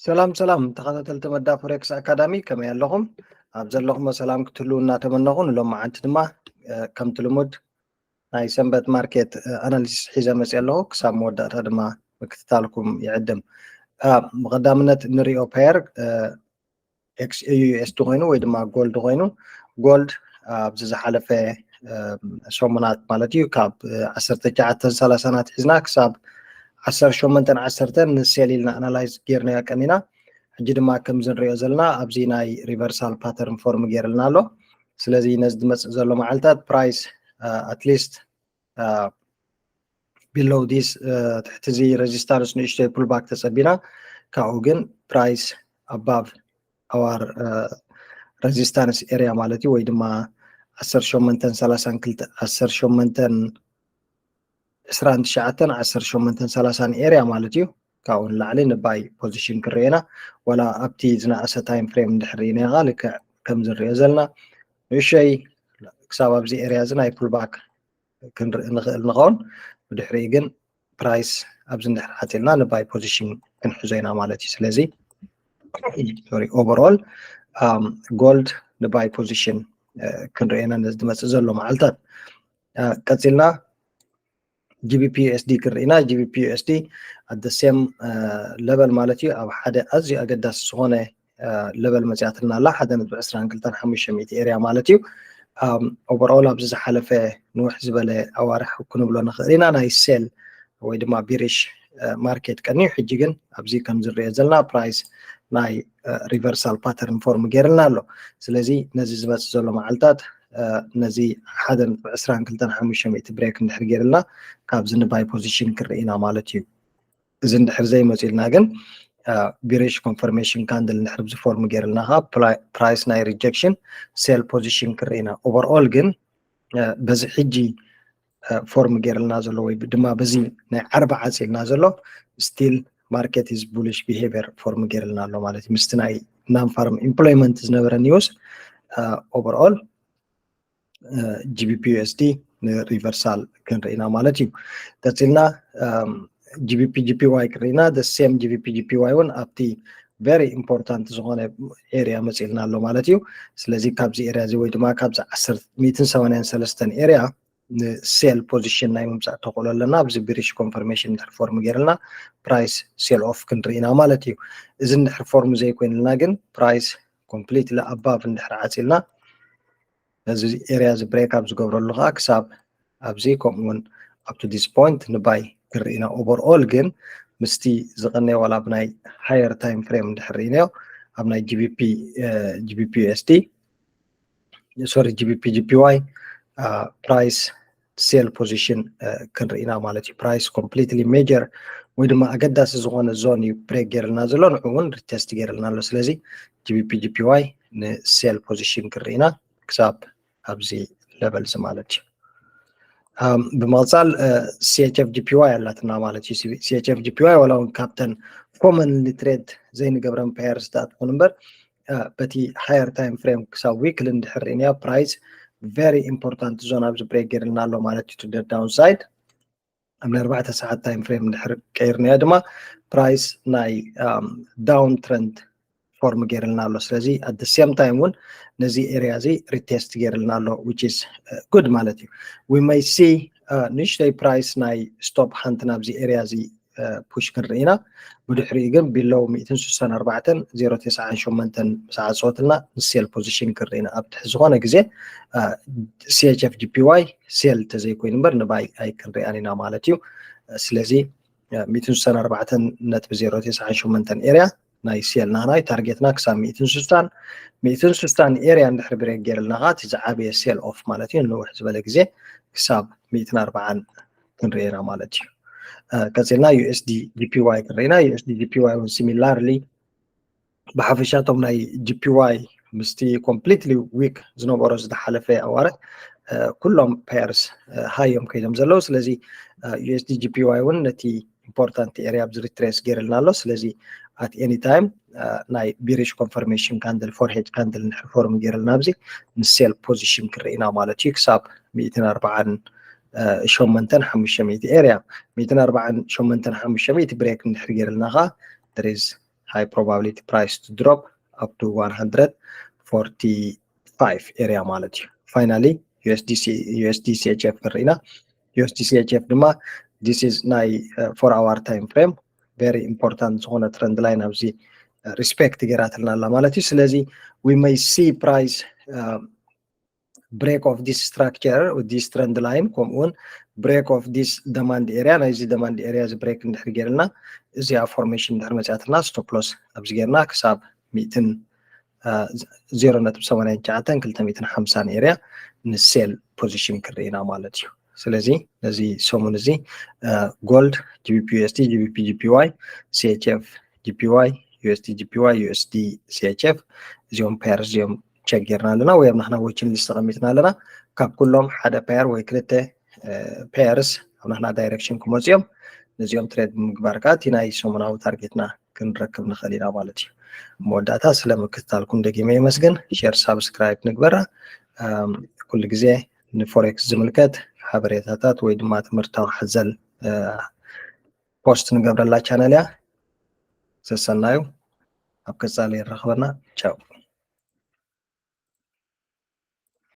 ሰላም ሰላም ተኸታተልቲ መዳ ፎሬክስ ኣካዳሚ፣ ከመይ ኣለኹም? ኣብ ዘለኹሞ ሰላም ክትህልዉ እናተመነኹ፣ ንሎማዓንቲ ድማ ከምቲ ልሙድ ናይ ሰንበት ማርኬት ኣናሊሲስ ሒዘ መፅእ ኣለኹ። ክሳብ መወዳእታ ድማ ምክትታልኩም ይዕድም። ብቐዳምነት ንሪኦ ፓየር ኤክስ ዩ ኤስ ዲ ኮይኑ ወይ ድማ ጎልድ ኮይኑ፣ ጎልድ ኣብዚ ዝሓለፈ ሰሙናት ማለት እዩ ካብ ዓሰርተ ትሽዓተ ሰላሳ ናት ሒዝና ክሳብ ዓሰርተ ሸሞንተ ዓሰርተ ንሴል ኢልና ኣናላይዝ ጌርናዮ ቀኒና። ሕጂ ድማ ከምዚ ንሪኦ ዘለና ኣብዚ ናይ ሪቨርሳል ፓተርን ፎርም ጌርልና ኣሎ። ስለዚ ነዚ ዝመፅእ ዘሎ መዓልታት ፕራይስ ኣትሊስት ቢሎው ዲስ ትሕቲ እዚ ሬዚስታንስ ንእሽተይ ፑልባክ ተፀቢና፣ ካብኡ ግን ፕራይስ ኣባቭ ኣዋር ሬዚስታንስ ኤሪያ ማለት እዩ፣ ወይ ድማ ዓሰርተ ሸሞንተ ሰላሳ ክልተ ዓሰርተ ሸሞንተ ዕስራን ትሽዓተን ዓሰርተ ሸሞንተ ሰላሳን ኤሪያ ማለት እዩ። ካብኡ ንላዕሊ ንባይ ፖዚሽን ክርኤና፣ ዋላ ኣብቲ ዝነኣሰ ታይም ፍሬም እንድሕር ርኢና ኢኻ ልክዕ ከምዚ ንሪኦ ዘለና ንእሸይ ክሳብ ኣብዚ ኤሪያ እዚ ናይ ፑልባክ ክንርኢ ንኽእል ንኸውን። ብድሕሪኡ ግን ፕራይስ ኣብዚ እንድሕር ዓፂልና ንባይ ፖዚሽን ክንሕዞ ኢና ማለት እዩ። ስለዚ ሶሪ ኦቨርኦል ጎልድ ንባይ ፖዚሽን ክንርኤና ነዚ ዝመፅእ ዘሎ መዓልታት። ቀፂልና ጂቢፒ ዩኤስዲ ክንርኢና። ጂቢፒ ዩኤስዲ ኣት ሴም ለቨል ማለት እዩ፣ ኣብ ሓደ ኣዝዩ ኣገዳሲ ዝኾነ ለቨል መፅያትና ኣላ፣ ሓደ ነጥቢ ዕስራን ክልተን ሓሙሽተ ሚእቲ ኤሪያ ማለት እዩ። ኦቨርኦል ኣብዚ ዝሓለፈ ንውሕ ዝበለ ኣዋርሕ ክንብሎ ንኽእል ኢና ናይ ሴል ወይ ድማ ቢሪሽ ማርኬት ቀኒዩ። ሕጂ ግን ኣብዚ ከም ዝርኦ ዘለና ፕራይስ ናይ ሪቨርሳል ፓተርን ፎርም ገይርልና ኣሎ። ስለዚ ነዚ ዝመፅእ ዘሎ መዓልታት ነዚ ሓደ ነጥቢ ዕስራን ክልተን ሓሙሽተ ሚእቲ ብሬክ እንድሕር ገይርልና ካብዚ ንባይ ፖዚሽን ክንርኢ ኢና ማለት እዩ። እዚ እንድሕር ዘይመፅኡልና ግን ቢሪሽ ኮንፈርሜሽን ካንድል እንድሕር ብዚ ፎርም ገይርልና ከዓ ፕራይስ ናይ ሪጀክሽን ሴል ፖዚሽን ክንርኢ ኢና። ኦቨርኦል ግን በዚ ሕጂ ፎርም ገይርልና ዘሎ ወይ ድማ በዚ ናይ ዓርቢ ዓፂልና ዘሎ ስቲል ማርኬት ኢዝ ቡሊሽ ቢሄቪየር ፎርም ገይርልና ኣሎ ማለት እዩ። ምስቲ ናይ ናን ፋርም ኢምፕሎይመንት ዝነበረ ኒውስ ኦቨርኦል ጂቢፒ ዩኤስዲ ንሪቨርሳል ክንርኢና ማለት እዩ። ቀፂልና ጂቢፒ ጂፒዋይ ክንርኢና፣ ሴም ጂቢፒ ጂፒዋይ እውን ኣብቲ ቨሪ ኢምፖርታንት ዝኾነ ኤሪያ መፂልና ኣሎ ማለት እዩ። ስለዚ ካብዚ ኤሪያ እዚ ወይ ድማ ካብዚ ሚእትን ሰማንያን ሰለስተን ኤሪያ ንሴል ፖዚሽን ናይ ምምፃእ ተኽእሎ ኣለና። ኣብዚ ቢሪሽ ኮንፈርሜሽን እንድሕር ፎርም ገይርልና ፕራይስ ሴል ኦፍ ክንርኢና ማለት እዩ። እዚ እንድሕር ፎርም ዘይኮይንልና ግን ፕራይስ ኮምፕሊትሊ ኣባቭ እንድሕር ዓፂልና ነዚ ኤሪያ እዚ ብሬክ ኣብ ዝገብረሉ ከዓ ክሳብ ኣብዚ ከምኡውን up to this point ንባይ ክንርኢ ኢና። ኦቨርኦል ግን ምስቲ ዝቐነየ ዋላ ብናይ ሃየር ታይም ፍሬም እንድሕር ርኢናዮ ኣብ ናይ ጂቢፒ ጂቢፒ ዩኤስዲ ሶሪ ጂቢፒ ጂፒዋይ ፕራይስ ሴል ፖዚሽን ክንርኢና ማለት እዩ። ፕራይስ ኮምፕሊትሊ ሜጀር ወይ ድማ ኣገዳሲ ዝኾነ ዞን እዩ ብሬክ ገይርልና ዘሎ፣ ንዑ እውን ሪቴስት ገይርልና ኣሎ። ስለዚ ጂቢፒ ጂፒዋይ ንሴል ፖዚሽን ክንርኢና ክሳብ ኣብዚ ለቨል እዚ ማለት እዩ። ብመቕፃል ሲኤችኤፍ ጂፒዋይ ኣላትና ማለት እዩ። ሲኤችኤፍ ጂፒዋይ ዋላ እውን ካብተን ኮመንሊ ትሬድ ዘይንገብረን ፔየርስ ትኾን እምበር በቲ ሃየር ታይም ፍሬም ክሳብ ዊክሊ እንድሕር ርኢናዮ ፕራይስ ቨሪ ኢምፖርታንት ዞን ኣብዚ ብሬክ ገይርልና ኣሎ ማለት እዩ። ቱ ደ ዳውን ሳይድ ኣብ ናይ ኣርባዕተ ሰዓት ታይም ፍሬም እንድሕር ቀይርናዮ ድማ ፕራይስ ናይ ዳውን ትረንድ ፎርም ገይርልና ኣሎ። ስለዚ ኣት ሴም ታይም እውን ነዚ ኤሪያ እዚ ሪቴስት ገይርልና ኣሎ which is good ማለት እዩ። We may see ንእሽተይ ፕራይስ ናይ ስቶፕ ሃንት ናብዚ ኤሪያ እዚ ፑሽ ክንርኢ ኢና። ብድሕሪኡ ግን ቢሎው ሚእትን ስሳን ኣርባዕተን ዜሮ ተስዓን ሸሞንተን ምስ ዓፀወትልና ንሴል ፖዚሽን ክንርኢ ኢና። ኣብ ትሕቲ ዝኾነ ግዜ ሲኤችኤፍ ጂፒዋይ ሴል ተዘይኮይኑ እምበር ንባይ ኣይክንሪኣን ኢና ማለት እዩ። ስለዚ ሚእትን ስሳን ኣርባዕተን ነጥቢ ዜሮ ተስዓን ሸሞንተን ኤሪያ ናይ ሴል ናናይ ታርጌትና ክሳብ ሚእትን ስሳን ሚእትን ስሳን ኤሪያ እንድሕር ብሬክ ገይርልና ከዓ እቲ ዝዓበየ ሴል ኦፍ ማለት እዩ። ንንውሕ ዝበለ ግዜ ክሳብ ሚእትን ኣርባዓን ክንርኤና ማለት እዩ። ቀፂልና ዩኤስዲ ጂፒዋይ ክንርኢና። ዩኤስዲ ጂፒዋይ እውን ሲሚላርሊ ብሓፈሻ እቶም ናይ ጂፒዋይ ምስቲ ኮምፕሊትሊ ዊክ ዝነበሮ ዝተሓለፈ ኣዋርሕ ኩሎም ፔርስ ሃይ እዮም ከይዶም ዘለዉ። ስለዚ ዩኤስዲ ጂፒዋይ እውን ነቲ ኢምፖርታንት ኤሪያ ኣብዚ ሪትሬስ ገይርልና ኣሎ። ስለዚ ኣት ኤኒ ታይም ናይ ቢሪሽ ኮንፈርሜሽን ካንድል ፎር ሄጅ ካንድል እንድሕር ፎርም ገይርልና ኣብዚ ንሴል ፖዚሽን ክርኢና ማለት እዩ። ክሳብ ሚእትን ኣርባዓን ሸሞንተን ሓሙሽተ ሚእቲ ኤሪያ ሚእትን ኣርባዓን ሸሞንተን ሓሙሽተ ሚእቲ ብሬክ እንድሕር ገይርልና ከዓ there is high probability price to drop up to one hundred forty five area ማለት እዩ። Finally USD CHF ንርኢና። USD CHF ድማ this is ናይ four hour time frame very important ዝኾነ trend line ኣብዚ respect ገይራትልና ኣላ ማለት እዩ። ስለዚ we may see price break of this structure this trend line ከምኡ እውን break of this demand area ናይዚ demand area እዚ break እንድሕር ገይርልና እዚኣ formation እንድሕር መፅኣትና stop loss ኣብዚ ገይርና ክሳብ ሚእትን ዜሮ ነጥቢ ሰማንያን ትሽዓተን ክልተ ሚእትን ሓምሳን area ን sell position ክርኢና ማለት እዩ። ስለዚ ነዚ ሰሙን እዚ gold GBP USD GBP JPY CHF JPY USD JPY USD CHF እዚኦም pairs እዚኦም check ጌርና ኣለና ወይ ኣብ ናትና watch list ተቐሚጥና ኣለና። ካብ ኩሎም ሓደ pair ወይ ክልተ pairs ኣብ ናትና direction ክመፁ እዮም። ነዚኦም trade ብምግባር ከዓ እቲ ናይ ሰሙናዊ target ና ክንረክብ ንኽእል ኢና ማለት እዩ። መወዳእታ ስለ ምክትታልኩም ደጊመ የመስግን። Share subscribe ንግበራ። ኩሉ ግዜ ን forex ዝምልከት ሓበሬታታት ወይ ድማ ትምህርታዊ ሓዘል post ንገብረላ channel እያ። ሰሰናዩ ኣብ ቀፃሊ ይራኸበና። ቻው።